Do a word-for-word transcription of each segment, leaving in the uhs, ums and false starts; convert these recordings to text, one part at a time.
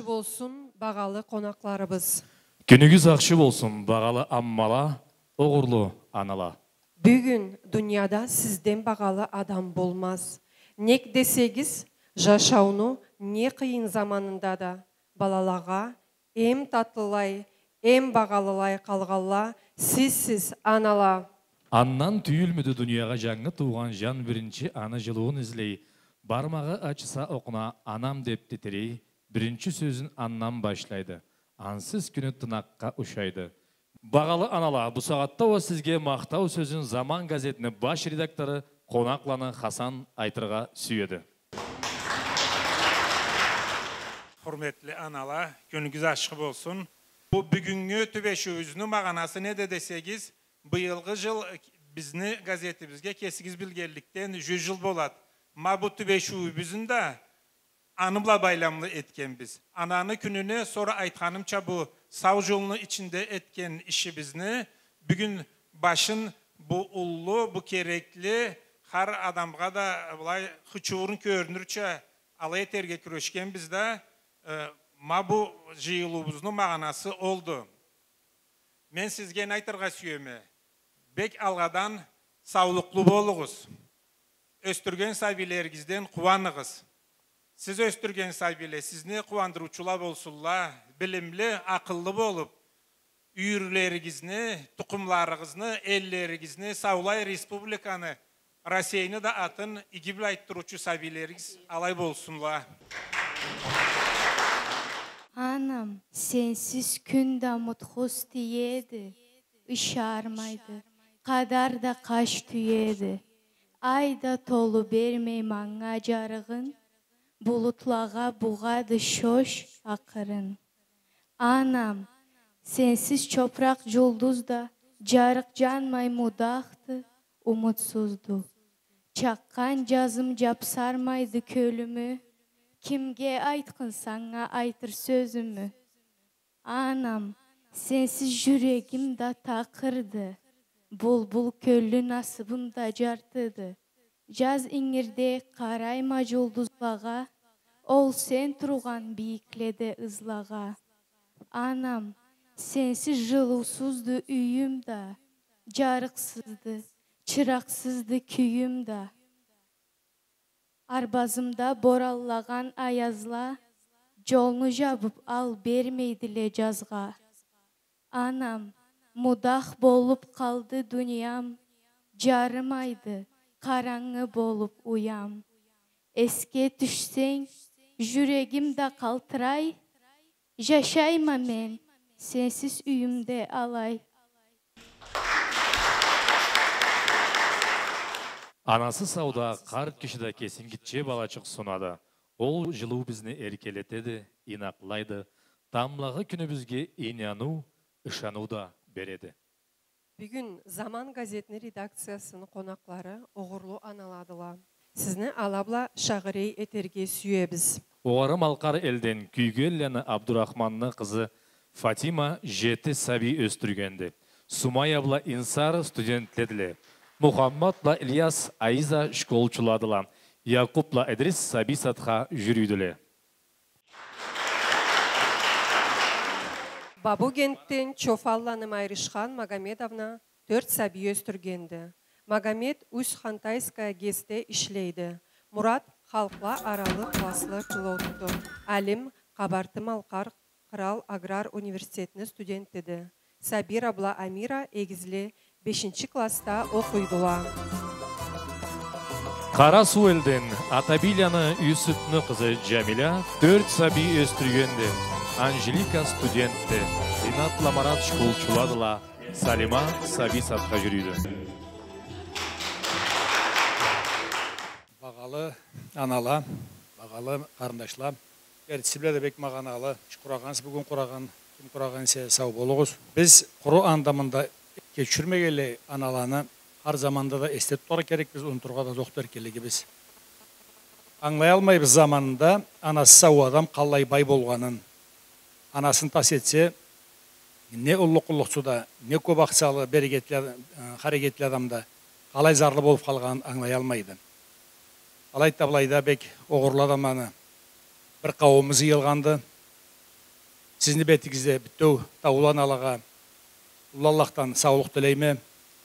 Болсун, багъалы къонакъларыбыз. Кюнюгюз ахшы болсун, багъалы аммала, огъурлу анала. Бюгюн дунияда сизден багъалы адам болмаз. Нек десегиз, жашауну не къыйын заманында да балалагъа эм татлылай, эм багъалылай къалгъанла сизсиз, анала. Андан тюйюлмюдю дуниягъа жангы туугъан жан, биринчи аны жылыуун излей, бармагъы ачыса окъуна, анам деп титирей, биринчи сёзюн андан башлайды, ансыз кюню тынакъгъа ушайды. Багъалы анала, бусагъатда уа сизге махтау сёзюн «Заман» газетини баш редактору, къонакъланы Хасан айтыргъа сюеди. Хурметли анала, кюнюгюз ашхы болсун. Бу бюгюннгю тюбешиуюбюзню магъанасы неди десегиз, быйылгъы жыл бизни газетибизге, кесигиз билгенликден, жюз жыл болад. Ма бу тюбешиуюбюзню да аны бла байламлы этгенбиз. Ананы кюнюне, сора айтханымча, бу сау жылны ичинде этген ишибизни бюгюн башын бу уллу, бу керекли, хар адамгъа да былай хычыурун кёрюнюрча алай этерге кюрешгенбиз да, э, ма бу жыйылыуубузну магъанасы олду. Мен сизге не айтыргъа сюеме? Бек алгъадан саулукълу болугъуз. Ёсдюрген сабийлеригизден къууаныгъыз. Сиз ёсдюрген сабийле сизни къууандырыучула болсунла, билимли, акъыллы болуп, юйюрлеригизни, тукъумларыгъызны, эллеригизни, саулай республиканы, Россейни да атын иги бла айтдырыучу сабийлеригиз алай болсунла. Анам, сенсиз кюн да мутхуз тиеди, ышармайды, къадар да къаш тюеди. Ай да толу бермей манга жарыгъын, булутлагъа бугъады шош акъырын. Анам, сенсиз чопуракъ жулдуз да жарыкъ жанмай мудахды, умутсузду. Чакъгъан жазым жапсармайды кёлюмю, кимге айтхын санга айтыр сёзюмю? Анам, сенсиз жюрегим да такъырды, булбул кёллю насыбым да жартыды. Жаз ингирде къарайма жулдузлагъа, ол сен тургъан бийикледе ызлагъа. Анам, сенсиз жылыусузду юйюм да, жарыкъсызды, чыракъсызды кюйюм да. Арбазымда боранлагъан аязла жолну жабып, ал бермейдиле жазгъа. Анам, мудах болуп къалды дуниям, жарымайды, къарангы болуп уям. Эсге тюшсенг, жюрегим да къалтырай, жашайма мен сенсиз юйюмде алай. Анасы сауда къарт киши да кесин гитче балачыкъ сунады. Ол жылыу бизни эркелетеди, ийнакълайды, тамблагъы кюнюбюзге ийнаныу, ышаныу да береди. Бюгюн «Заман» газетни редакциясыны къонакълары огъурлу аналадыла. Сизни ала бла шагъырей этерге сюебиз. Огъары Малкъар элден Кюйгенланы Абдурахманны къызы Фатима жети сабий ёсдюргенди. Сумая бла Инсар студентледиле. Мухаммад бла Ильяс Айза школчуладыла. Якъуб бла Идрис сабий садха жюрюйдюле. Бабугентден Чофалланы Майришхан Магомедовна тёрт сабий ёсдюргенди. Магомед Усть-Хантайская ГЭСте ишлейди. Мурат халкъла аралыкъ класслы пилотду. Алим Къабарты-Малкъар къырал аграр университетни студентиди. Сабира бла Амира эгизле бешинчи классда окъуйдула. Къара Суу элден Атабийланы Юсупну къызы Жамиля тёрт сабий ёсдюргенди. Анжелика студентди. Ринат бла Марат школчуладыла. Салима сабий садха жюрюйдю. Багъалы анала, багъалы къарындашла, эртденбла да бек магъаналы иш къурагъансыз, бюгюн къурагъан, ким къурагъан эсе, сау болугъуз. Биз къуру анда-мында кечирмегенлей аналаны, хар заманда да эсде тутаргъа керекбиз, унутургъа да зокъду эркинлигибиз. Ангылаялмайбыз заманында анасы сау адам къаллай бай болгъанын. Анасын тас этсе, не уллу къуллукъчу да, не кёп ахчалы, берекетли, э, харекетли адам да къалай зарлы болуп къалгъанын ангылаялмайды. Алайда, былайда бек огъурлу адамланы бир къаууму зыйылгъанды. Сизни бетигизде бютеу таулу аналагъа уллу Аллахдан саулукъ тилейме,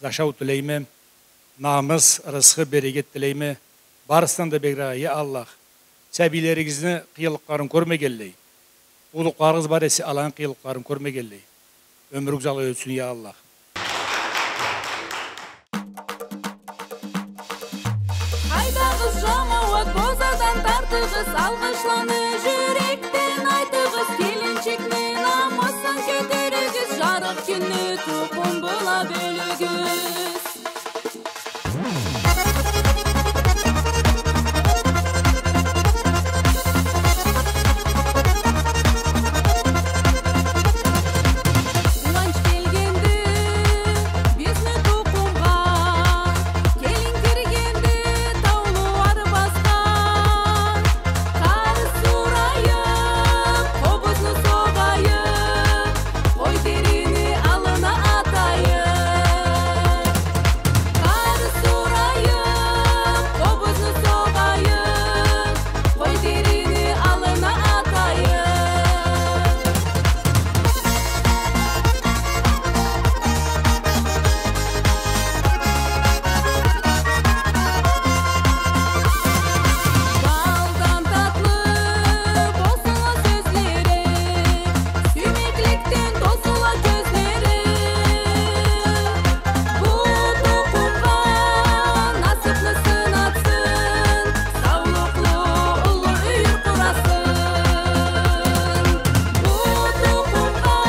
зашау тилейме, намыс, рысхы, берекет тилейме. Барысындан да бегирек, я Аллах, сабийлеригизни къыйынлыкъларын кёрмегенлей, туудукъларыгъыз бар эсе, аланы къыйынлыкъларын кёрмегенлей, ёмюрюгюз узакъ ётсюн, я Аллах. Къайдагъыз, жамауат, бозадан тартыгъыз, алгъышланы жюрекден айтыгъыз, келинчекни намысын кётеригиз, жарыкъ кюнню тукъум бла бёлюгюз. Къууанч келгенди бизни тукъумгъа, келин киргенди таулу Арбазгъа. Къар сурайып, къобузну согъайып, къой терини аллына атайып. Къар сурайып, къобузну согъайып, къой терини аллына атайып. Балдан татлы болсунла сёзлери, сюймекликден толсунла кёзлери. Бу тукъумгъа насыпны сынатсын, саулукълу уллу юйюр къурасын. Бу тукъумгъа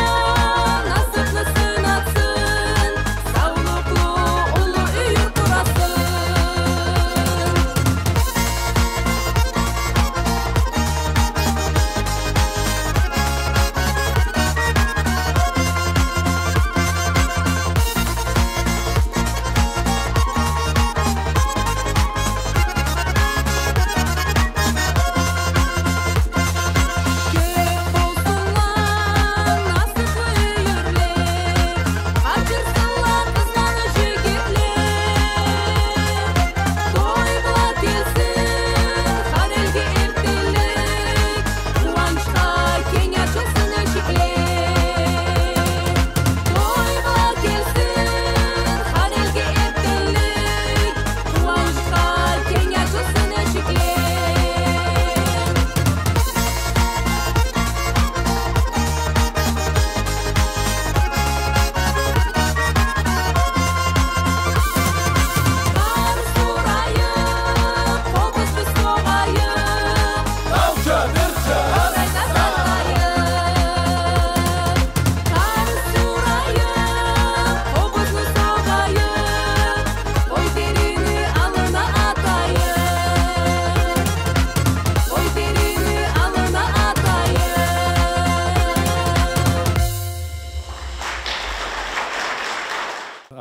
насыпны сынатсын, саулукълу уллу юйюр къурасын. Кёп болсунла насыплы юйюрле, къачырсынла къызланы жигитле. Той бла келсин хар элге эртделик, къууанчха кенг ачылсын эшикле. Той бла келсин хар элге эртделик, къууанчха кенг ачылсын эшикле. Къар сурайып, къобузну согъайып, къар сурайып, къобузну согъайып, къой терини аллына атайып. Къой терини аллына атайып.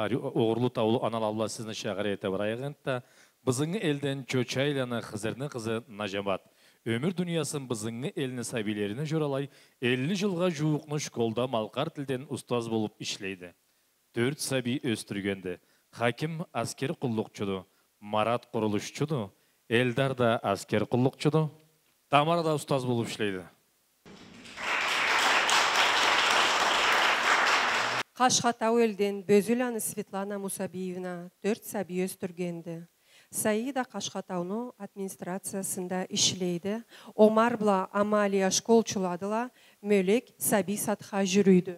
Ариу огъурлу таулу анала бла сизни шагъыр эте барайыкъ энтда. Бызынгы элден Чочайланы Хызырны къызы Нажамат. Ёмюр дуниясын бызынгы элни сабийлерине жоралай, элли жылгъа жууукъну школда малкъар тилден устаз болуп ишлейди. Тёрт сабий ёсдюргенди. Хаким аскер къуллукъчуду, Марат къурулушчуду, Элдар да аскер къуллукъчуду. Тамара да устаз болуп ишлейди. Къашхатау элден Бёзюланы Светлана Мусабиевна тёрт сабий ёсдюргенди. Саида Къашхатауну администрациясында ишлейди. Омар бла Амалия школчуладыла, Мёлек сабий садха жюрюйдю.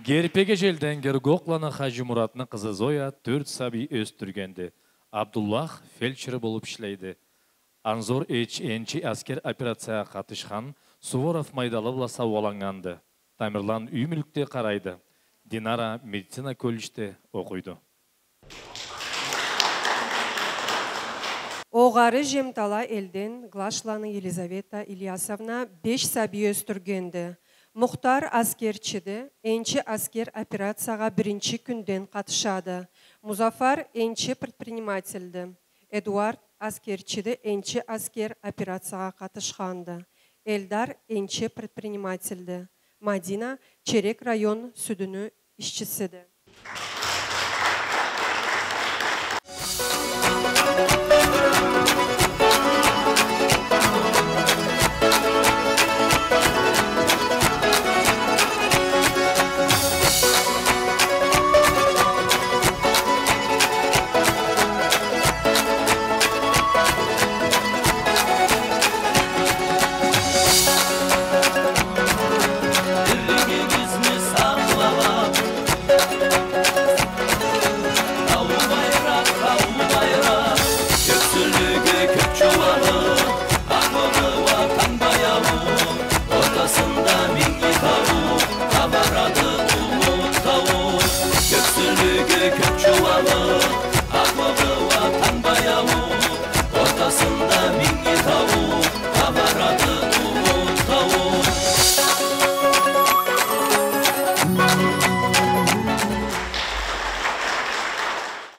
Герпегеч элден Гергокъланы Хажимуратны къызы Зоя тёрт сабий ёсдюргенди. Абдуллах фельдшер болуп ишлейди. Анзор эч-, энчи аскер операциягъа къатышхан, Суворов майдалы бла саугъаланнганды. Тамерлан юй-мюлкде къарайды. Динара медицина колледжде окъуйду. Огъары Жемтала элден Глашланы Елизавета Ильясовна беш сабий ёсдюргенди. Мухтар аскерчиди, энчи аскер операциягъа биринчи кюнден къатышады. Музафар энчи предпринимательди. Эдуард аскерчиди, энчи аскер операциягъа къатышханды. Элдар энчи предпринимательди. Мадина Черек район сюдюню ишчисиди.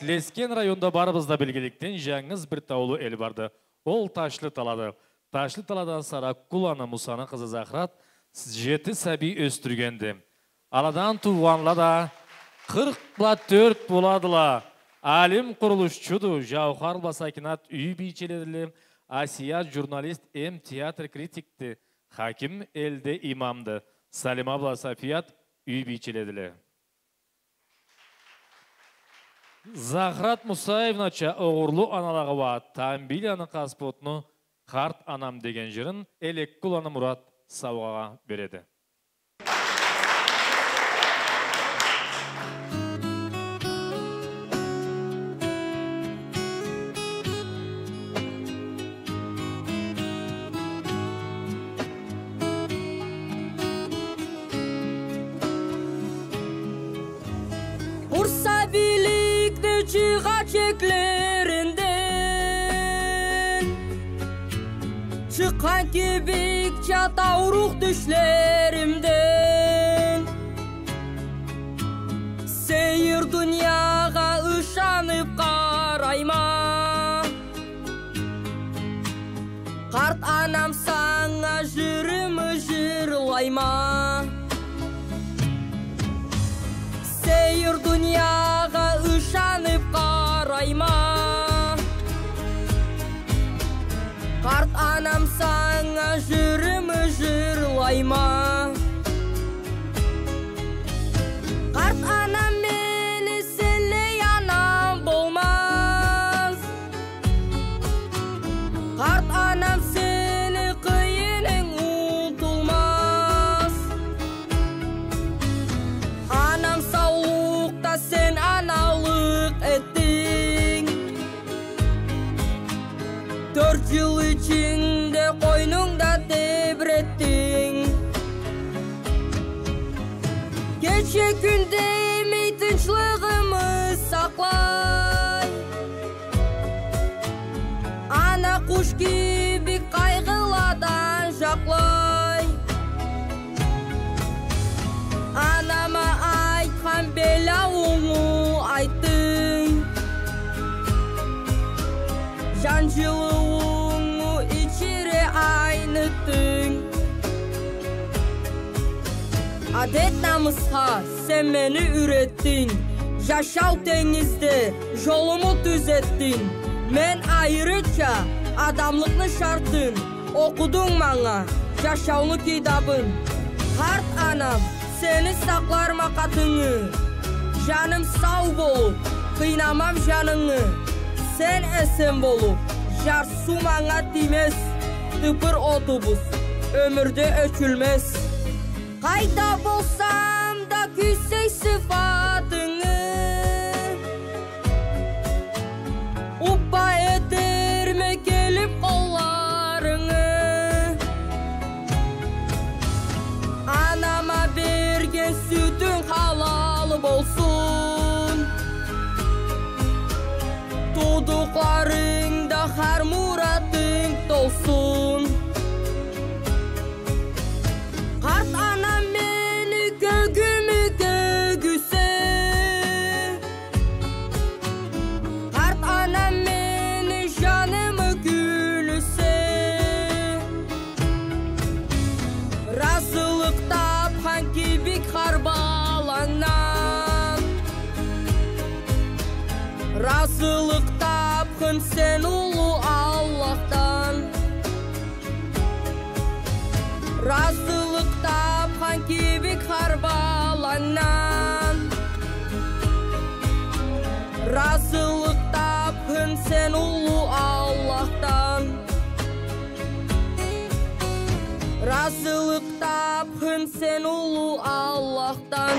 Лескен районда барыбыз да билгиликден жангыз бир таулу эл барды. Ол Ташлы-Талады. Ташлы-Таладан Саракуланы Мусаны къызы Захрат с-, жети сабий ёсдюргенди. Аладан туугъанла да къыркъ бла тёрт боладыла. Алим къурулушчуду, Жаухар бла Сакинат юй бийчеледиле, Асият журналист эм театр критикди, Хаким элде имамды, Салима бла Сафият юй бийчеледиле. Захрат Мусаевнача огъурлу аналагъа уа Тамбийланы Къаспотну «Къарт анам» деген жырын Элеккуланы Мурат саугъагъа береди. Къурса биликни чыгъа чеклеринден, чыкъгъан кибик чатаурукъ тюшлеримден. Сейир дуниягъа ышанып къарайма. Къарт анам, санга жырымы жырлайма. Сейир дуниягъа ышанып къарайма. Къарт анам, санга жырымы жырлайма. Къарт анам, мени сенлей анам болмаз. Къарт анам, сени къыйынынг унутулмаз. Анам саулукъда сен аналыкъ этдинг. Тёрт жыл ичинде къойнунгда тебретдинг. Кече-кюн демей тынчлыгъымы сакълай. Ана къуш кибик къайгъыладан жакълай. Анама айтхан беляуунгу айтдынг. Жан жылыуунгу ичире айнытдынг. Адет-намысха сен мени юйретдинг. Жашау тенгизде жолуму тюзетдинг. Мен айырыча адамлыкъны шартын, окъудунг манга жашауну китабын. Къарт анам, сени сакъларма къатынгы. Жаным сау болуп, къыйнамам жанынгы. Сен эсен болуп, жарсыу манга тиймез. Тыпыр отубуз ёмюрде ёчюлмез. Къайда болсам да кюйсей сыфатынгы. Уппа этерме келип къолларынгы. Анама берген сютюнг халал болсун. Туудукъларынгда хар муратынг толсун. Къарт анам, мени кёгюмю кёгюсе. Къарт анам, мени жанымы кюлюсе. Разылыкъ тапхан кибик хар балангдан. Разылыкъ тапхын сен уллу Аллахдан. Разылыкъ тапхан кибик хар балангдан. Разылыкъ тапхын сен уллу Аллахдан. Разылыкъ тапхын сен уллу Аллахдан.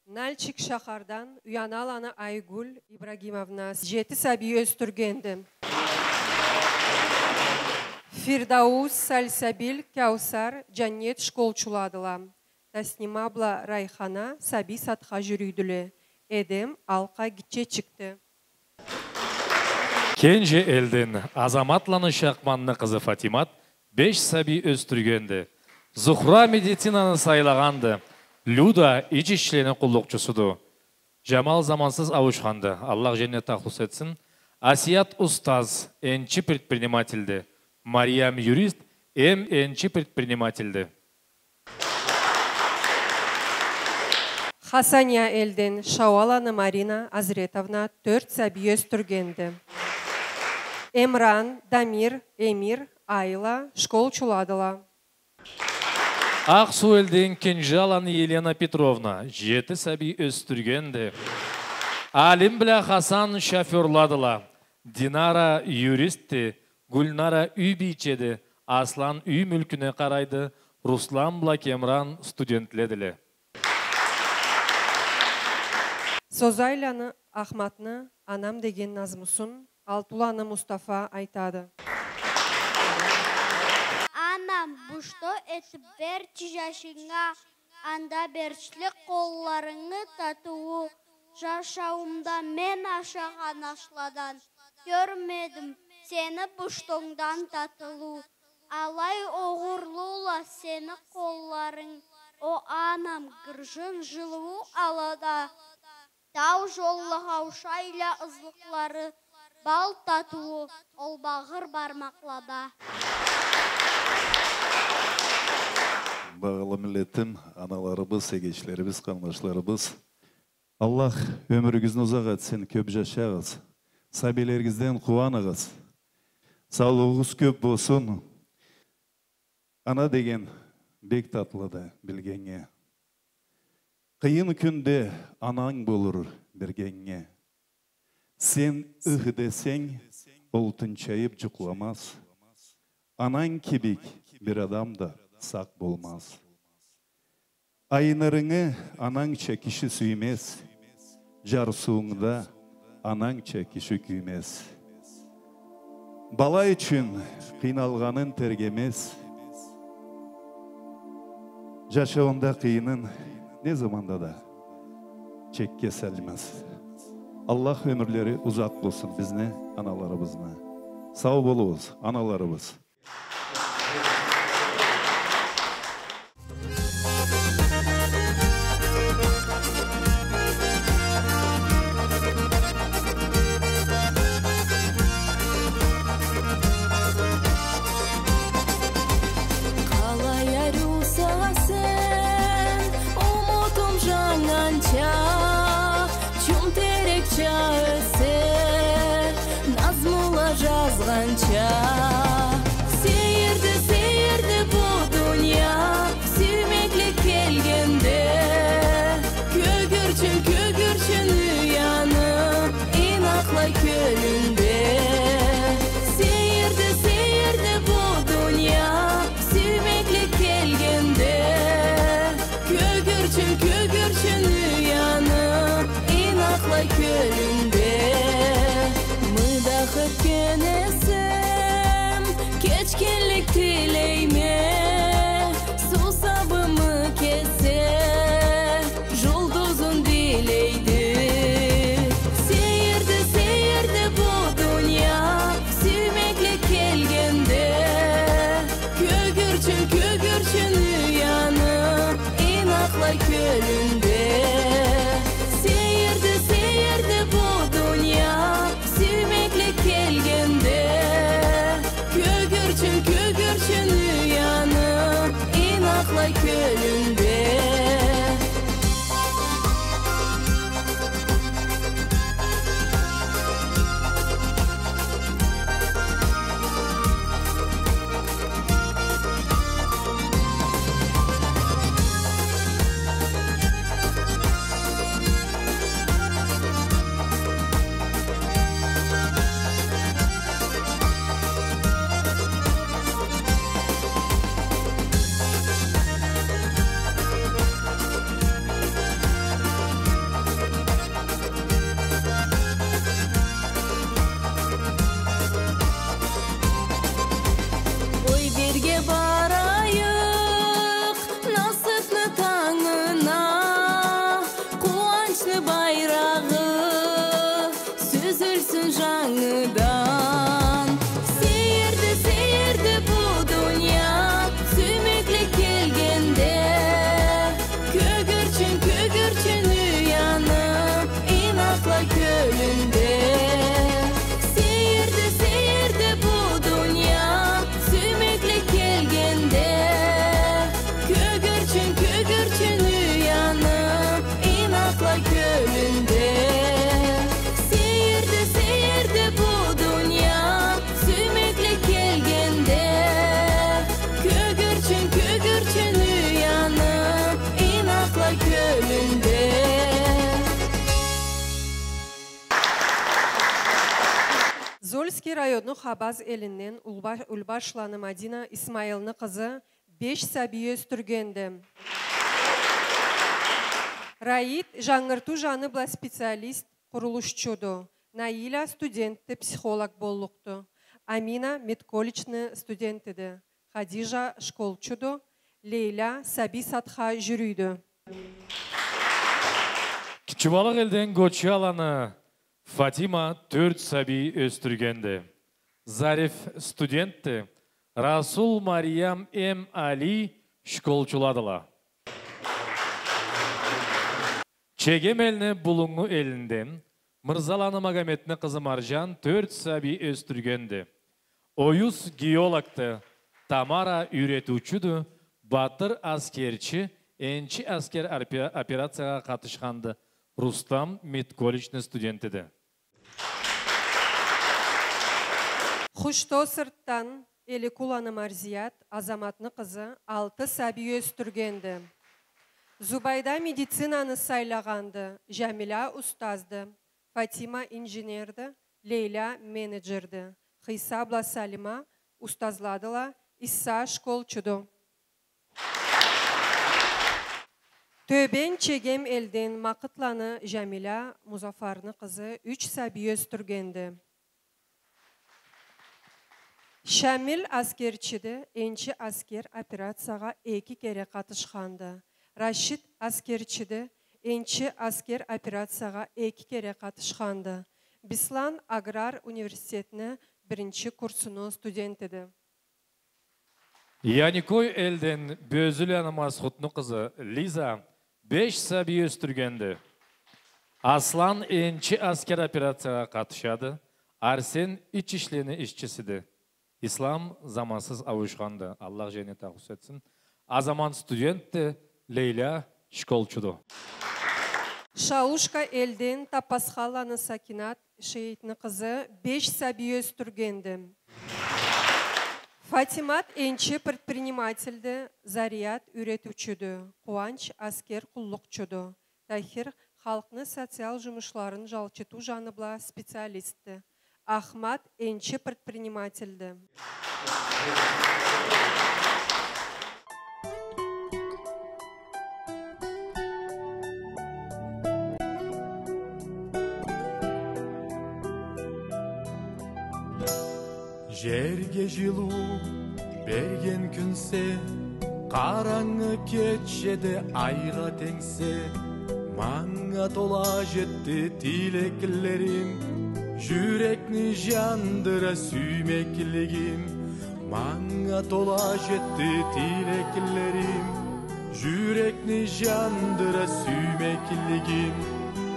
Нальчик шахардан Уяналаны Айгюль Ибрагимовна жети сабий ёсдюргенди. Фирдаус, Сальсабиль, Кяусар, Жаннет школчуладыла. Таснима бла Райхана сабий садха жюрюйдюле. Эдем алкъа гитчечикди. Кенже элден Азаматланы Шахманны къызы Фатимат беш сабий ёсдюргенди. Зухра медицинаны сайлагъанды. Люда ич ишчилени къуллукъчусуду. Джамал замансыз ауушханды, Аллах джаннет ахлусы этсин. Асият устаз энчи предпринимательди. Мариям юрист эм энчи предпринимательди. Хасания элден Шауаланы Марина Азретовна тёрт сабий ёсдюргенди. Эмран, Дамир, Эмир, Айла школчуладыла. Акъ-Суу элден Кенжаланы Елена Петровна джети сабий ёсдюргенди. Алим бла Хасан шофёрладыла. Динара юристди, Гюльнара юй бийчеди, Аслан юй мюлкюне къарайды, Руслан бла Кемран студентледиле. Созайланы Ахматны «Анам» деген назмусун Алтууланы Мустафа айтады. Анам, бушто этип берчи джашынга, анда берчлик къолларынгы татыуу. Джашауумда мен ашагъан ашладан кёрмедим сени буштонгдан татылыу. Алай огъурлула сени къолларынг, о анам, гыржын джылыуу алада. Тау джоллагъа ушайла ызлыкълары, бал татыуу ол багъыр бармакълада. Багъалы миллетим, аналарыбыз, эгечлерибиз, къарнашларыбыз. Аллах ёмюрюгюзню узакъ этсин, кёп джашагъыз. Сабийлеригизден къууаныгъыз. Саулугъугъуз кёп болсун. Ана деген бек татлыды билгеннге. Къыйын кюнде ананг болур биргеннге. Сен «ых» десенг, ол тынчайып джукъламаз. Ананг кибик бир адам да сакъ болмаз. Айнырынгы анангча киши сюймез, джарсыуунгда анангча киши кюймез. Бала ючюн къыйналгъанын тергемез, джашауунда къыйынын не заманда да чекге салмаз. Аллах ёмюрлери узакъ болсун бизни аналарыбызны. Сау болугъуз, аналарыбыз. Къалай ариуса сен, умутум джаннганча, чум терекча ёсе, назмула джазгъанча. Сейирди, сейирди бу дуния, сюймеклик келгенде. Кёгюрчюн, кёгюрчюн уянып, ийнакълай кёлюнде. Сейирди, сейирди бу дуния, сюймеклик келгенде. Кёгюрчюн, кёгюрчюн уянып, ийнакълай кёлюнде. Мыдах ётген эсем, кечгинлик тилейме. Суусабымы кесе, джулдузун билейди. Сейирди, сейирди бу дуния, сюймеклик келгенде. Кёгюрчюн, кёгюрчюн уянып, ийнакълай кёлюнде. Сейирди, сейирди бу дуния, сюймеклик келгенде. районну Хабаз элинден Улба-, Улбашланы Мадина Исмаилны къызы беш сабий ёсдюргенди. Раид жангыртыу жаны бла специалист, къурулушчуду. Наиля студентди, психолог боллукъду. Амина медколледжни студентиди. Хадижа школчуду. Лейля сабий садха жюрюйдю. Кичибалыкъ элден Гочияланы Фатима тёрт сабий ёсдюргенди. Зариф студентди. Расул, Мариям эм Али школчуладыла. Чегем элни Булунгу элинден Мырзаланы Магометни къызы Маржан тёрт сабий ёсдюргенди. Оюз геологду, Тамара юйретиучюдю, Батыр аскерчи, энчи аскер арпе-, операциягъа къатышханды, Рустам медколледжни студентиди. Хуштосыртдан Эликуланы Марзият, Азаматны къызы, алты сабий ёсдюргенди. Зубайда медицинаны сайлагъанды, Жамиля устазды, Фатима инженерди, Лейля менеджерди, Хыйса бла Салима устазладыла, Исса школчуду. Тёбен Чегем элден Макъытланы Жамиля, Музафарны къызы, юч сабий ёсдюргенди. Шамил аскерчиди, энчи аскер операциягъа эки кере къатышханды. Рашид аскерчиди, энчи аскер операциягъа эки кере къатышханды. Бислан аграр университетни биринчи курсуну студентиди. Яникой элден Бёзюланы Масхутну къызы Лиза беш сабий ёсдюргенди. Аслан энчи аскер операциягъа къатышады. Арсен ич ишлени ишчисиди. Ислам замансыз ауушханды. Аллах женнет агъусу этсин. Азамат студентди, Лейля школчуду. Шаушка элден Таппасхаланы Сакинат Шеитни къызы беш сабий ёсдюргенди. Фатимат энчи предпринимательди, Зарият юйретиучюдю, Къууанч аскер къуллукъчуду, Тахир халкъны социал жумушларын жалчытыу жаны бла специалистди, Ахмат энчи предпринимательди. Жерге жылыу берген кюн сен, къарангы кечеде айгъа тенгсе, манга тола жетди тилеклерим, жюрекни жандыра сюймеклигим. Манга тола жетди тилеклерим, жюрекни жандыра сюймеклигим.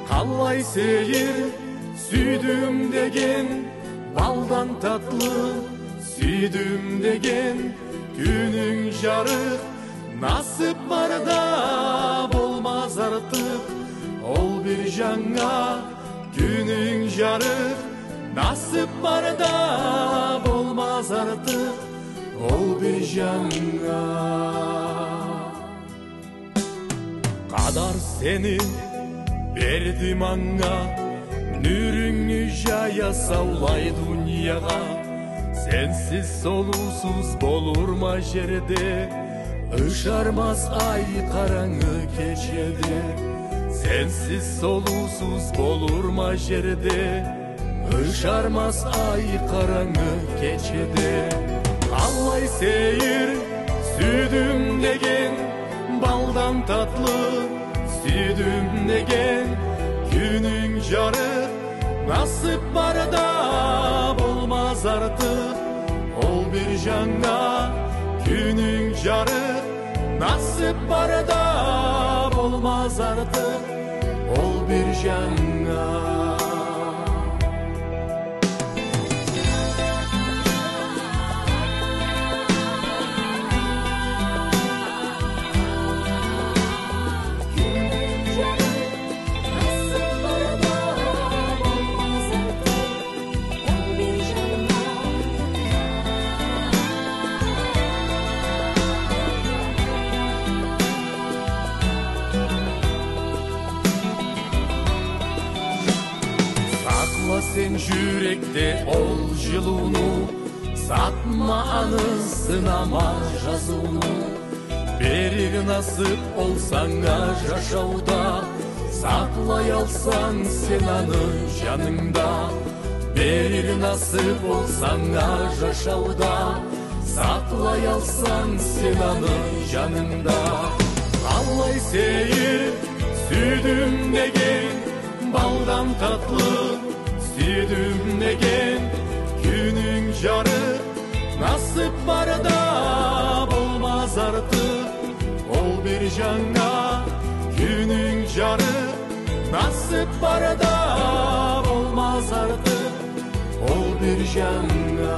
Къаллай сейир сюйдюм деген, балдан татлы сюйдюм деген, кюнюнг жарыкъ, насып барда болмаз артыкъ, ол бир жаннга. Кюнюнг жарыкъ, насып барда болмаз артыкъ, ол бир жаннга. Къадар сени берди манга, нюрюнгю жая саулай дуниягъа. Сенсиз, солуусуз болурма жерде, ышармаз ай къарангы кечеде. Сенсиз, солуусуз болурма жерде, ышармаз ай къарангы кечеде. Аллай сейир сюйдюм деген, балдан татлы сюйдюм деген, кюнюнг жарыкъ, насып барда болмаз артыкъ, ол бир жаннга. Кюнюнг жарыкъ, насып барда болмаз артыкъ, ол бир жаннга. Сен жюрекде ол жылыуну, сатма аны, сынама жазыуну. Берир насып ол санга жашауда, сакълаялсанг сен аны жанынгда. Берир насып ол санга жашауда, сакълаялсанг сен аны жанынгда. Аллай сейир сюйдюм деген, балдан татлы сюйдюм деген, кюнюнг жарыкъ, насып барда болмаз артыкъ. Ол бир жаннга кюнюнг жарыкъ, насып барда болмаз артыкъ. Ол бир жаннга.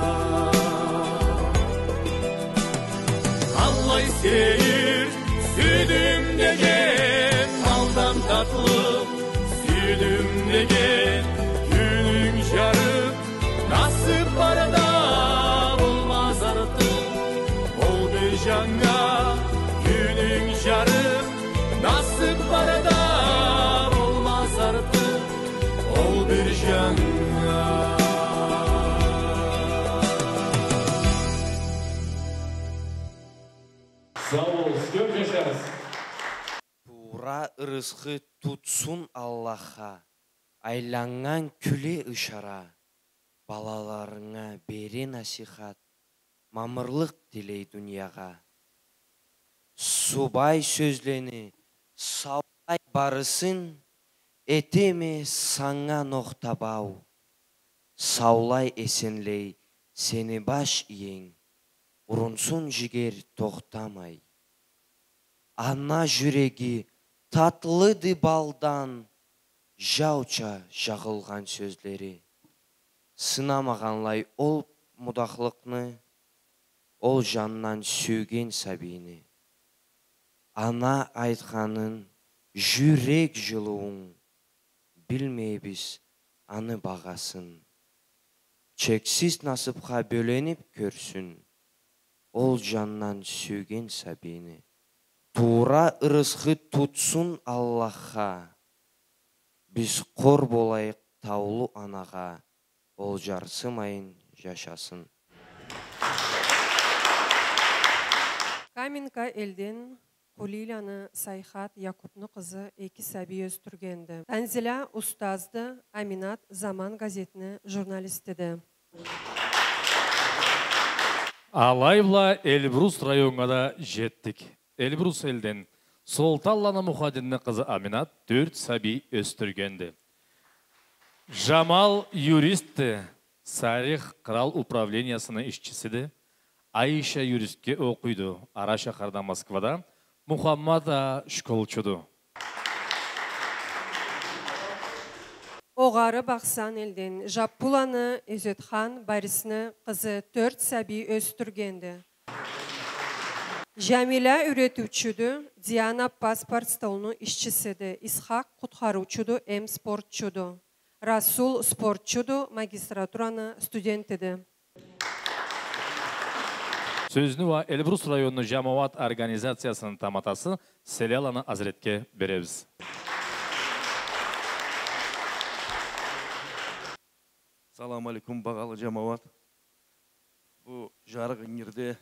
Аллай сейир сюйдюм деген, балдан татлы сюйдюм деген, кюнюнг жарыкъ, насып барда болмаз артыкъ. Ол бир жаннга кюнюнг жарыкъ, насып барда болмаз артыкъ. Ол бир жаннга. Сау болугъуз, кёп жашагъыз. Туура ырысхы тутсун Аллахха, айланнган кюле ышара, балаларынга бере насихат, мамырлыкъ тилей дуниягъа. Субай сёзлени саулай барысын, этеме санга нокъта бау. Саулай эсенлей сени баш иенг, урунсун жигер тохтамай. Ана жюреги татлыды балдан, жауча жагъылгъан сёзлери. Сынамагъанлай ол мудахлыкъны, ол жандан сюйген сабийни. Ана айтханын, жюрек жылыуун, билмейбиз аны багъасын. Чексиз насыпха бёленип кёрсюн, ол жандан сюйген сабийни. Туура ырысхы тутсун Аллахха. Биз къор болайыкъ таулу анагъа, ол жарсымайын жашасын. Каменка элден Къулийланы Сайхат Якупну къызы эки сабий ёсдюргенди. Танзиля устазды, Аминат «Заман» газетни журналистиди. Алай бла Эльбрус районнга да жетдик. Эльбрус элден Солтанланы Мухадинни къызы Аминат тёрт сабий ёсдюргенди. Жамал юристди, Сарих кърал управлениясыны ишчисиди, Айша юристге окъуйду, ара шахарда, Москвада, Мухаммад а школчуду. Огъары Бахсан элден Жаппуланы Эзетхан Борисни къызы тёрт сабий ёсдюргенди. Жамиля юретиучюдю, Диана паспорт столну ишчисиди, Исхакъ къутхарыучуду эм спортчуду, Расул спортчуду, магистратураны студентиди. Сёзню уа Эльбрус районну жамауат организациясыны таматасы Селяланы Азретге беребиз. Салам алейкум, багъалы жамауат. Бу жарыкъ ингирде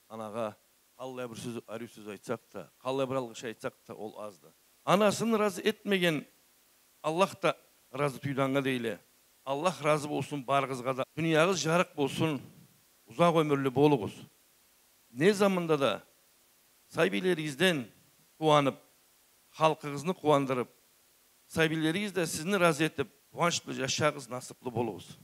анагъа къаллай бир сёз, ариу сёз айтсакъ да, къаллай бир алгъыш айтсакъ да, ол азды. Анасын разы этмеген Аллах да разы тюйюл анга дейле. Аллах разы болсун барыгъызгъа да. Дуниягъыз жарыкъ болсун, узакъ ёмюрлю болугъуз. Не заманда да сабийлеригизден къууанып, халкъыгъызны къууандырып, сабийлеригиз да сизни разы этип, къууанч бла жашагъыз, насыплы болугъуз.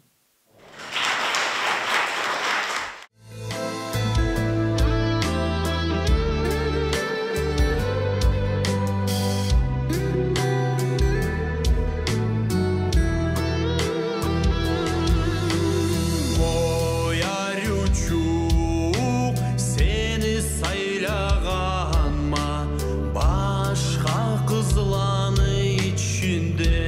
Къой, ариучукъ, сени сайлагъанма башха къызланы ичинде.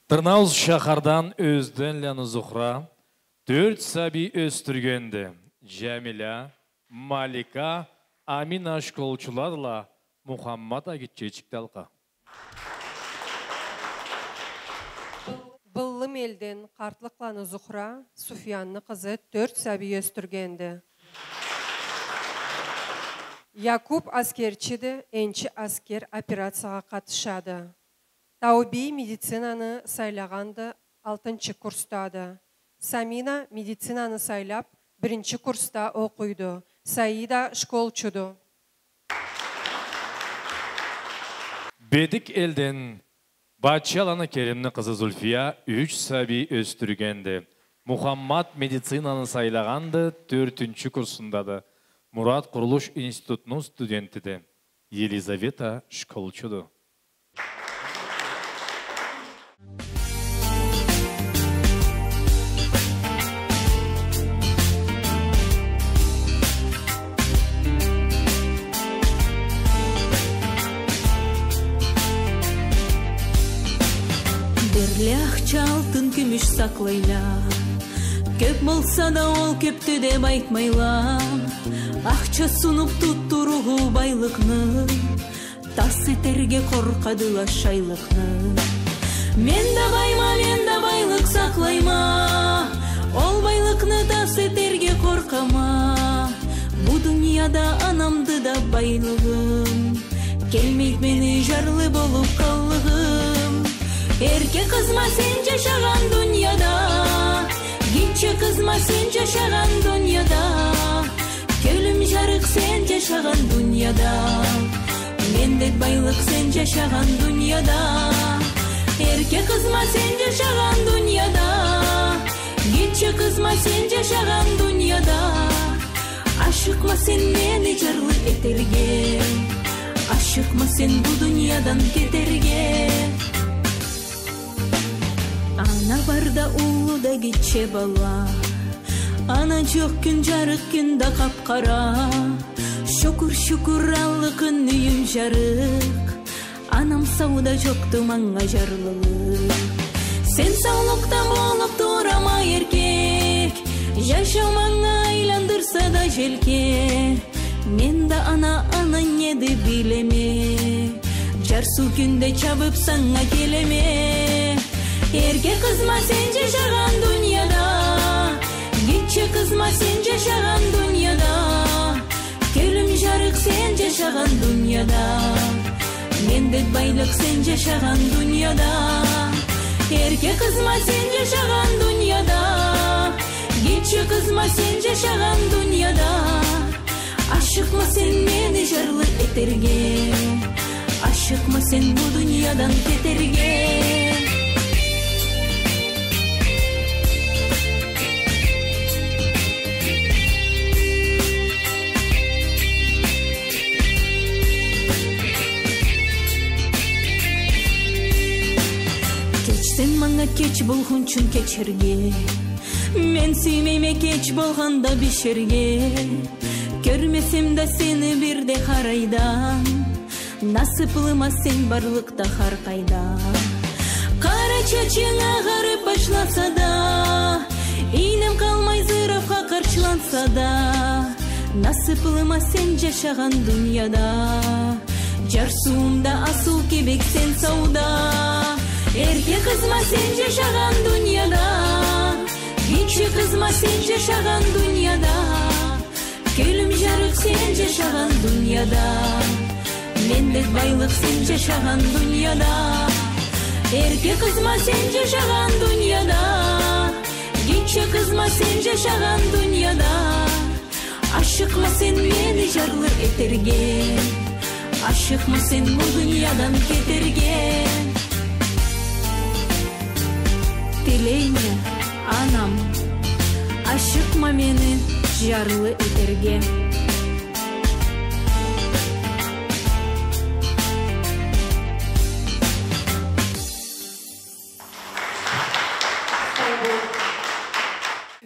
Тырныауз шахардан Ёзденланы Зухра тёрт сабий ёсдюргенди. Джамиля, Малика, Амина школчуладыла, Мухаммат а гитчечикди алкъа. Быллым элден Къартлыкъланы Зухра, Суфьянны къызы, тёрт сабий ёсдюргенди. Якуб аскерчиди, энчи аскер операциягъа къатышады. Таубий медицинаны сайлагъанды, алтынчы курсдады. Самина медицинаны сайлаб, биринчи курсда окъуйду. Саида школчуду. Бедик элден Батчаланы Керимни къызы Зульфия юч сабий ёсдюргенди. Мухаммат медицинаны сайлагъанды, тёртюнчю курсундады. Мурат къурулуш институтну студентиди. Елизавета школчуду. Берле ахча, алтын, кюмюш сакълайла. Кёб болса да, ол кёбдю деб айтмайла. Ахча сунуб тутдуругъу байлыкъны, тас этерге къоркъадыла шайлыкъны. Мен да байма, мен да байлыкъ сакълайма, ол байлыкъны тас этерге къоркъама. Бу дунияда анамды да байлыгъым, келмейд мени джарлы болуб къаллыгъым. Эрке къызма сен джашагъан дунияда, гитче къызма сен джашагъан дунияда. Кёлюм джарыкъ сен джашагъан дунияда, мен деб байлыкъ сен джашагъан дунияда. Эрке къызма сен джашагъан дунияда, гитче къызма сен джашагъан дунияда. Ашыкъма сен мени джарлы этерге, ашыкъма сен бу дуниядан кетерге. Ана барда уллу да гитче бала, ана джокъ кюн, джарыкъ кюн да къаб-къара. Шукур, шукур, аллы кюн, юйюм джарыкъ, анам сауда, джокъду манга джарлылыкъ. Сен саулукъда болуб турама эркек, джашау манга айландырса да джелке. Мен да ана, ана неди билеме, джарсыу кюнде чабыб санга келеме. Эрке къызма сен джашагъан дунияда, гитче къызма сен джашагъан дунияда. Кёлюм джарыкъ сен джашагъан дунияда, мен деб байлыкъ сен джашагъан дунияда. Эрке къызма сен джашагъан дунияда, гитче къызма сен джашагъан дунияда. Ашыкъма сен мени джарлы этерге, ашыкъма сен бу дуниядан кетерге. Кеч сен манга, кеч болгъунчун кечерге. Мен сюймейме кеч болгъанда бишерге. Кёрмесем да сени бир да къарайдан, насыблыма сен барлыкъда хар къайда. Къара чачынг агъарыб башласа да, ийнем къалмай зырафха къарчланса да, насыблыма сен джашагъан дунияда. Джарсыуумда асыу кибик сен сауда. Эрке къызма сен джашагъан дунияда, гитче къызма сен джашагъан дунияда. Кёлюм джарыкъ сен джашагъан дунияда, мен деб байлыкъ сен джашагъан дунияда. Эрке къызма сен джашагъан дунияда, гитче къызма сен джашагъан дунияда. Ашыкъма сен мени джарлы этерге, ашыкъма сен бу дуниядан кетерге. Тилейме, анам, ашыкъма мени джарлы этерге.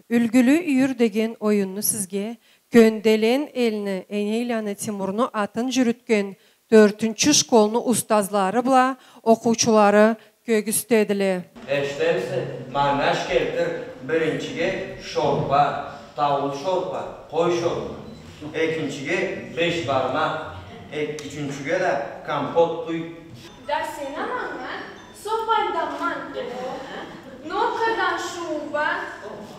Юлгюлю юйюр деген оюнну сизге Кёнделен элни Энейланы Тимурну атын джюрютген тёртюнчю школну устазлары бла окъуучулары кёргюзтедиле. Эшитемисе, манга аш келтир, биринчиге шорпа, таулу шорпа, къой шорпа. Экинчиге беш бармакъ, э, ючюнчюге да компот къуй. Да сен а манга сопайдан манту, нокадан шуба,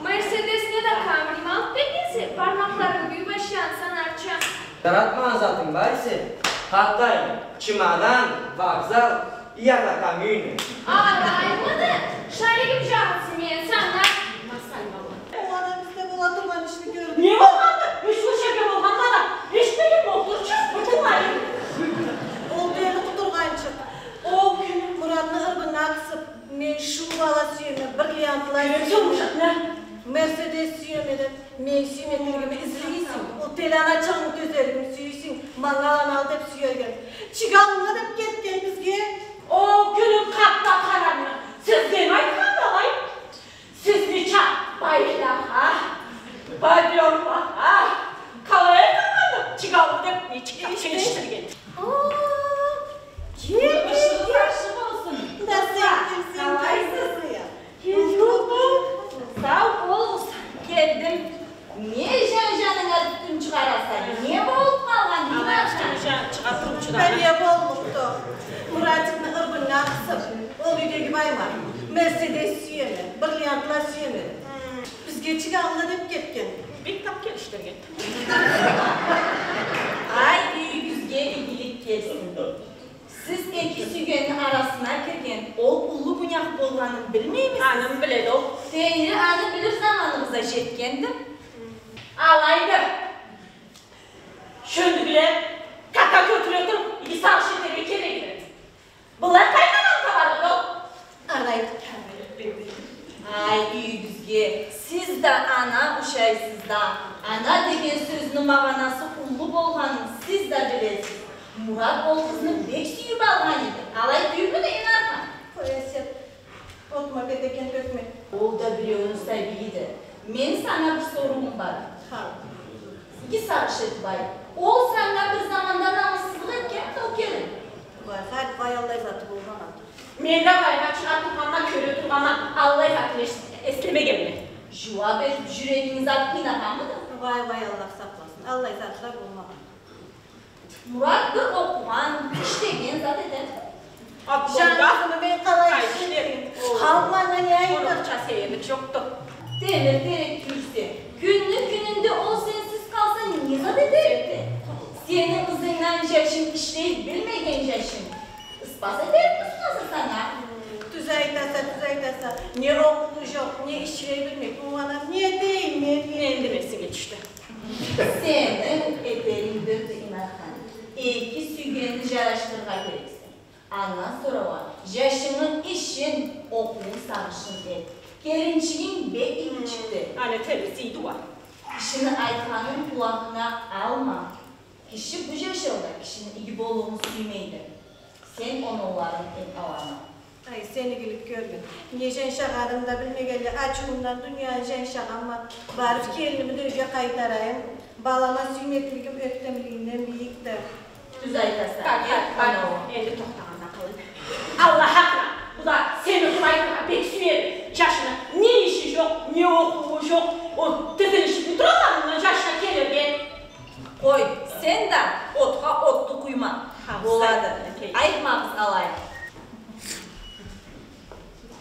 Мерседесни да Камрини алып бергенсе, бармакъларынгы юй башларыса санарча. Жаратмагъан затынг бар эсе, къартлайым, чемодан, вокзал, я да камюню. Алаймыды? Шаригим жарысын мен санга. Ол ана бизде бола тургъан ишни кёрдюм. Не болгъанды? Юч жыл жерге болгъанды ана. Эшитмеген болуп тур, чы, бу тынглайым. Ол дери къутургъанчыкъ. Ол кюн Муратны ырбынына къысып, мен шубала сюеме, бриллиантла сюеме, Мерседес сюеме деп, мен сюймеклигими излейсинг, ол тиланачыгъынгы тёзеригими сюйсенг, манга аланы ал деп сюерге. Чыгъалла деп кетген бизге. Ол кюню къатда къарангы. Сизге айтханды алай. Сиз нечакъ байлагъа, бобёрлагъа, къалай айтылгъанды, чыгъалла деп нечакъ келишдирген. О, кел, кел, кел. Башыгъыз ашхы болсун. Да сен кел, сен кел, къалайсыз? Кел, кел. Сау болугъуз. Келдим. Не жан-жанынга тютюн чыгъараса? Не болуп къалгъан? Ала, тютюн жан чыгъа туруп чыгъа. Да не боллукъду? Муратикни ырбынына къысып, ол юйдеги байма Мерседес сюеме, бриллиантла сюеме. Бизге чыгъалла деп кетген. Бек тап келишдирген. Ай, юйюгюзге игилик келсин. Сиз эки сюйгенни арасына кирген ол уллу гюнях болгъанын билмеймисиз? Аны биледи ол. Тенгри аны билир заманыгъыз а жетгенди. Алайды. Шёндюгюле така кётюре туруп, иги сагъыш этерге керекди. Былай къайдан табарыды ол? Алайды. Ай, юйюгюзге, сиз да ана ушайсыз да. Ана деген сёзню магъанасы уллу болгъанын сиз да билесиз. Мурат ол къызны бек сюйюп алгъан эди. Алай тюйюлмюдю, Энархан? Къой, Эсет, отма кетеген тёкме. Ол да биреуню сабийиди. Мен санга бир соруум бар. Хау. Иги сагъыш эт, бай. Ол санга бир заманда намыссызлыкъ этгенмиди, ол келин? Угъай, хай, угъай, аллай заты болмагъан. Мен да алайгъа чыгъа тургъанма, кёре тургъанма, аллай затын эс-, эслемегенме. Жууап этип, жюрегинги зат къыйнагъанмыды? Угъай, угъай, Аллах сакъласын. Аллай затла болмагъан. Мурат бир окъугъан, ишлеген зат этеди. Жангызымы мен къалай ишлейим? Халкъ манга не айтыр? Орусча сейирлик жокъду. Темир терекге юйюрсе, кюнню кюнюнде ол сенсиз къалса, не зат этерикди? Сени ызынгдан жашынг ишлей билмеген жашынг. Ыспас этерикди ызындан санга. Тюз айтаса, тюз айтаса. Не окъууу жокъ, не ишлей билмей. Бу анам не этейим мен? Энди эсиме тюшдю. Сени этеринг бирди, Энархан. Эки сюйгенни жарашдырыргъа керексе. Андан сора уа жашынгы ишин, окъууу сагъышын эт. Келинчигинг бек иги чыкъды. Аны тебресейди уа. Кишини айтханын къулагъынга алма. Киши бу жашауда кишини иги болуууну сюймейди. Сен оноуларынг эт аланы. Ай, сен игилик кёрме. Не жаншагъанымы да билмегенлей, ачыуумдан дунияны жаншагъанма. Барып келинимни да юйге къайтарайым. Балама сюймеклигим ёхтемлигимден бийикди. Тюз айтаса. Так, так, бар. Энди тохтагъанда къалайым. Аллах хакъына, бу да сени къурайтыргъа бек сюеди. Жашыны не иши жокъ, не окъууу жокъ, ол тизилишип туралла, мындан жашына келирге. Къой, сен да отха отну къуйма. Болады. Айтмагъыз алай.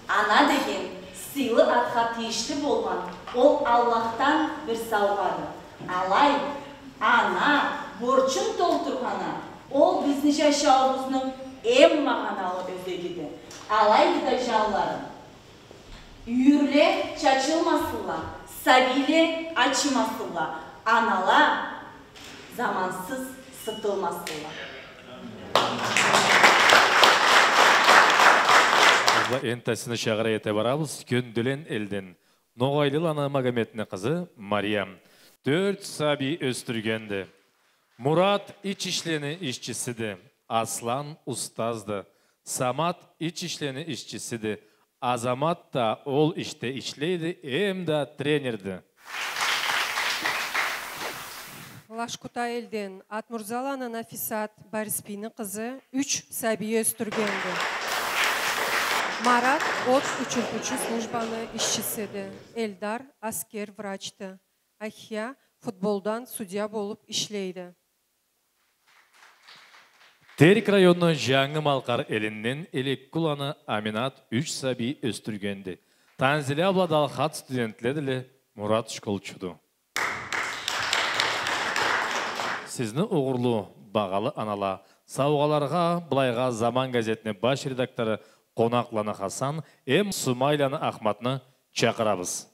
Ана деген сыйлы атха тийишли болгъан, ол Аллахдан бир саугъады. Алай, ана борчун толтургъан а, ол бизни жашауубузну эм магъаналы ёзегиди. Алайды да, жанларым, юйюрле чачылмасынла, сабийле ачымасынла, анала замансыз сытылмасынла. Энтдасына чакъыра эте барабыз Кёндюлен элден. Ногъайлыланы Магометни къызы Мариям тёрт сабий ёсдюргенди. Мурат ич ишлени ишчисиди, Аслан устазды, Самат ич ишлени ишчисиди, Азамат да ол ишде ишлейди, эм да тренерди. Лашкута элден Атмурзаланы Нафисат, Борисбийни къызы, юч сабий ёсдюргенди. Марат от учуртуучу службаны ишчисиди. Эльдар аскер врачды. Ахия футболдан судья болуп ишлейди. Терк районну Жангы Малкъар элинден Элеккуланы Аминат юч сабий ёсдюргенди. Танзиля бла Далхат студентледиле, Мурат школчуду. Сизни угъурлу, багъалы анала, саугъаларгъа былайгъа «Заман» газетни баш редактору Къонакъланы Хасан эм Сумайланы Ахматны чакъырабыз.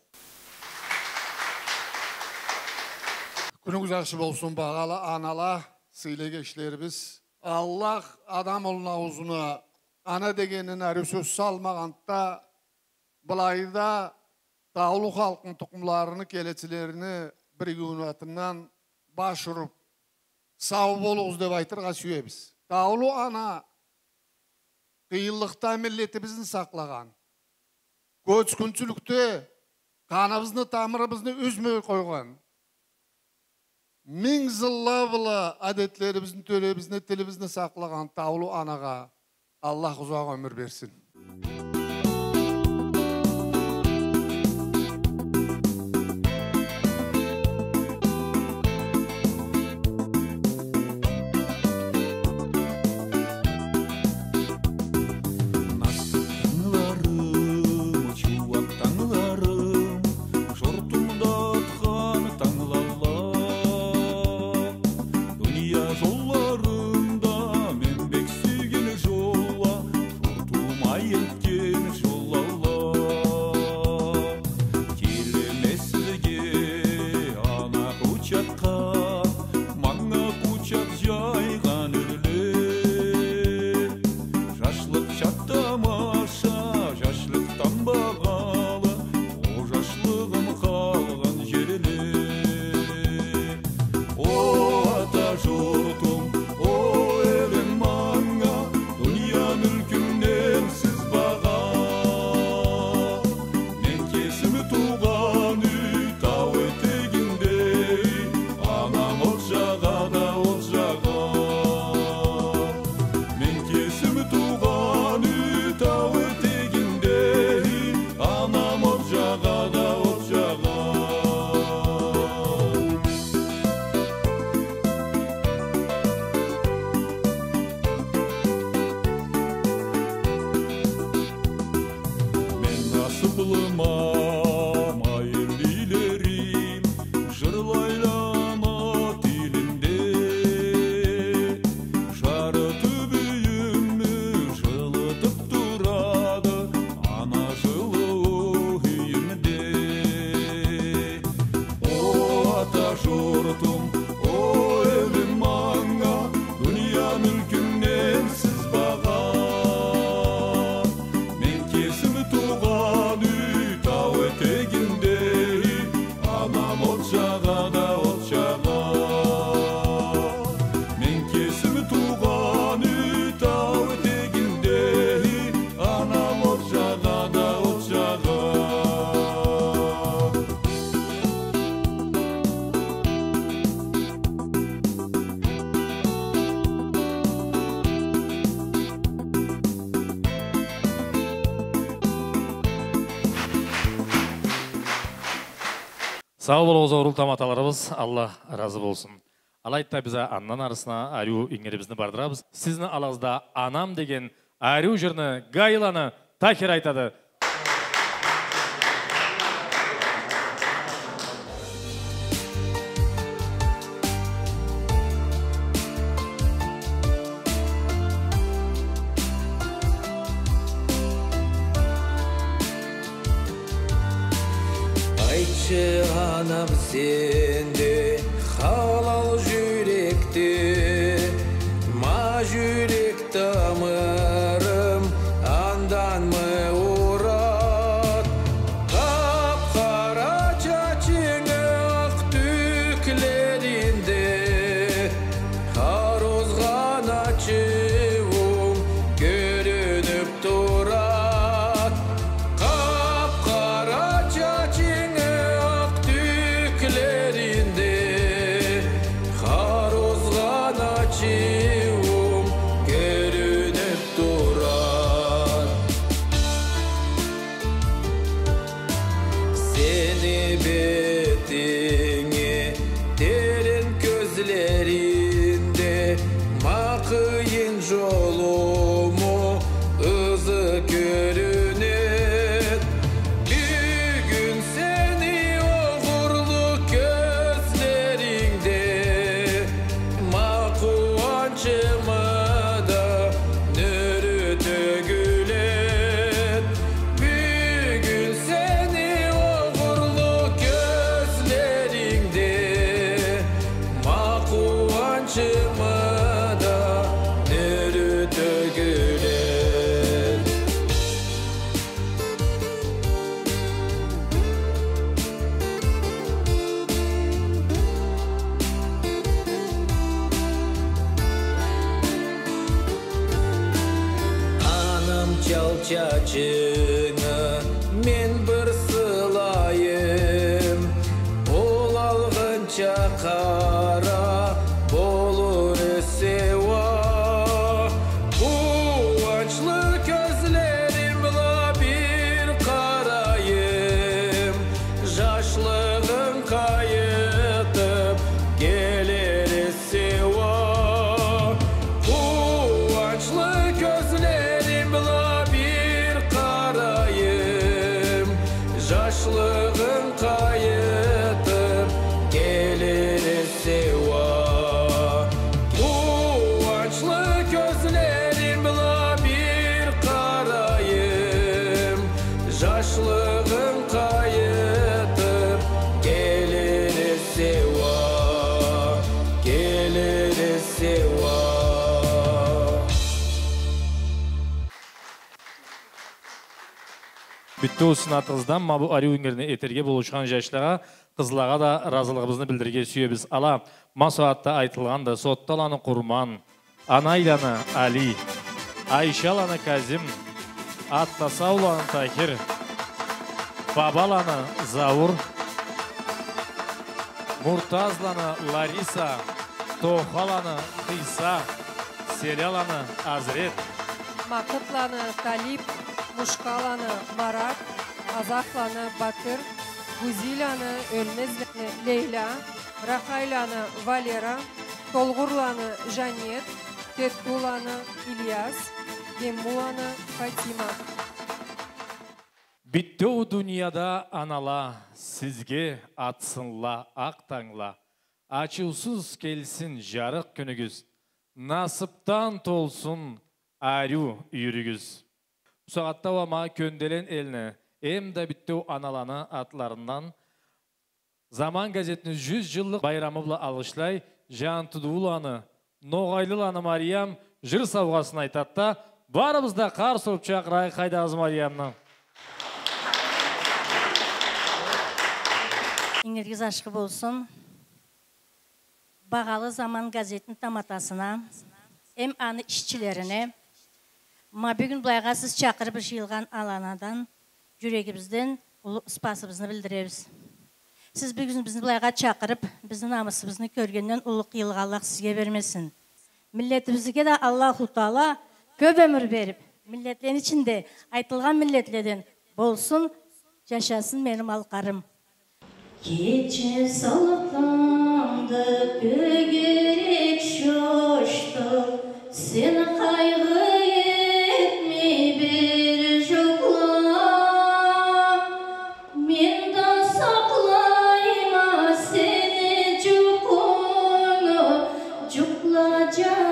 Кюнюгюз ахшы болсун, багъалы анала, сыйлы эгечлерибиз. Аллах адам улуну аузуна ана дегенден ариу сёз салмагъанды да, былайда таулу халкъны тукъумларыны келечилерине бир кюн атындан баш уруп, сау болугъуз деп айтыргъа сюебиз. Таулу ана къыйынлыкъда миллетибизни сакълагъан, кёчгюнчюлюкде къаныбызны, тамырыбызны юзмей къойгъан, минг зылла бла адетлерибизни, тёребизни, тилибизни сакълагъан таулу анагъа Аллах узакъ ёмюр берсин. Насып тангыларым, чууап тангыларым, жортумда атхан тангылала. Дуния жолларында мен бек сюйген жолла, жортум айтхан жоллала. Келеме сизге, ана къучакъгъа, манга къучакъ жайгъан ёрле. Жашлыкъ шат тамаша, жашлыкъдан багъалы, о жашлыгъым къалгъан жерле. О ата журтум, о элим манга, дуния мюлкюмден сиз багъа. Мен кесими туугъан юй тау этегинде, анам от жагъа да от жагъа. Мен кесими туугъан юй тау этегинде, анам от жагъа да от жагъа. Мен насыплыма, ма эллилерим, жырлайла ана тилинде. Жарытып юйюмю жылытып турады ана жылыуу юйюмде. О ата журтум, о элим манга, дуния мюлкюмден сиз багъа. Мен кесими туугъан юй тау этегинде, анам от жагъа да от жагъа. Мен кесими туугъан юй тау этегинде, анам от жагъа да от жагъа. Сау болугъуз, угъурлу таматаларыбыз, Аллах разы болсун. Алайды да, биз а андан арысына ариу ингирибизни бардырабыз. Сизни алагъызда «Анам» деген ариу жырны Гаиланы Тахир айтады. Айтчы, анам, сенде халал жюрекди, ма жюрек тамырым анданмы урады? Къап-къара чачынгы акъ тюклеринде хар озгъан ачыуум кёрюнюп турады. Къап-къара чачынгы акъ тюклеринде Леринде ма къыйын жолуму ызы кёрюнет. Бюгюн сени огъурлу кёзлерингде ма къууанчымы да нюрю тёгюлет. Бюгюн сени огъурлу кёзлерингде ма къууанчымы да нюрю тёгюлет. Анам, чал чачынгы мен бир сылайым, ол алгъынча къара болур эсе уа. Къууанчлы кёзлерим бла бир къарайым, жашлыгъым къайытып келир эсе уа. Къууанчлы кёзлерим бла бир къарайым, жашлыгъым къайытып келир эсе уа. Къууанчлы кёзлерим бла бир къарайым, жашлыгъым къайытып келир эсе уа, келир эсе уа. Бютеу сынатыгъыздан ма бу ариу ингирни этерге болушхан жашлагъа, къызлагъа да ыразылыгъыбызны билдирирге сюебиз. Ала ма сагъатда айтылгъанды: Сотдаланы Къурман, Анайланы Али, Айшаланы Казим, Аттасауланы Тахир, Бабаланы Заур, Муртазланы Лариса, Тохаланы Хыйса, Селяланы Азрет, Макъытланы Талип, Мушкаланы Марат, Азахланы Батыр, Гузиланы Ёлмезланы Лейла, Рахайланы Валера, Толгъурланы Жанет, Теттуланы Ильяс, Геммуланы Фатима. Бютеу дунияда анала, сизге атсынла акъ тангла, ачыусуз келсин жарыкъ кюнюгюз, насыпдан толсун ариу юйюрюгюз. Бу сагъатда уа ма Кёнделен элни эмда бютеу аналаны атларындан «Заман» газетни жюз жыллыкъ байрамы бла алгъышлай Жантудууланы, Ногъайлыланы Мариям жыр саугъасын айтады да, барыбыз да къарс уруп чакъырайыкъ, хайдагъыз, Мариямны. Ингиригиз ашхы болсун. Багъалы «Заман» газетни таматасына эм аны ишчилерине, ма бюгюн былайгъа сиз чакъырып жыйылгъан аналадан жюрегибизден уллу ыспасыбызны билдиребиз. Сиз бюгюн бизни былайгъа чакъырып, бизни намысыбызны кёргенден уллу къыйынлыкъ Аллах сизге бермесин. Миллетибизге да Аллаху Таала кёп ёмюр берип, миллетлени ичинде айтылгъан миллетледен болсун, жашасын мени Малкъарым. Кече салкъынды, тёгерек чочду, сен къайгъы этмей бир жукъла. Мен да сакълайма сени жукъунгу, жукъла, жа-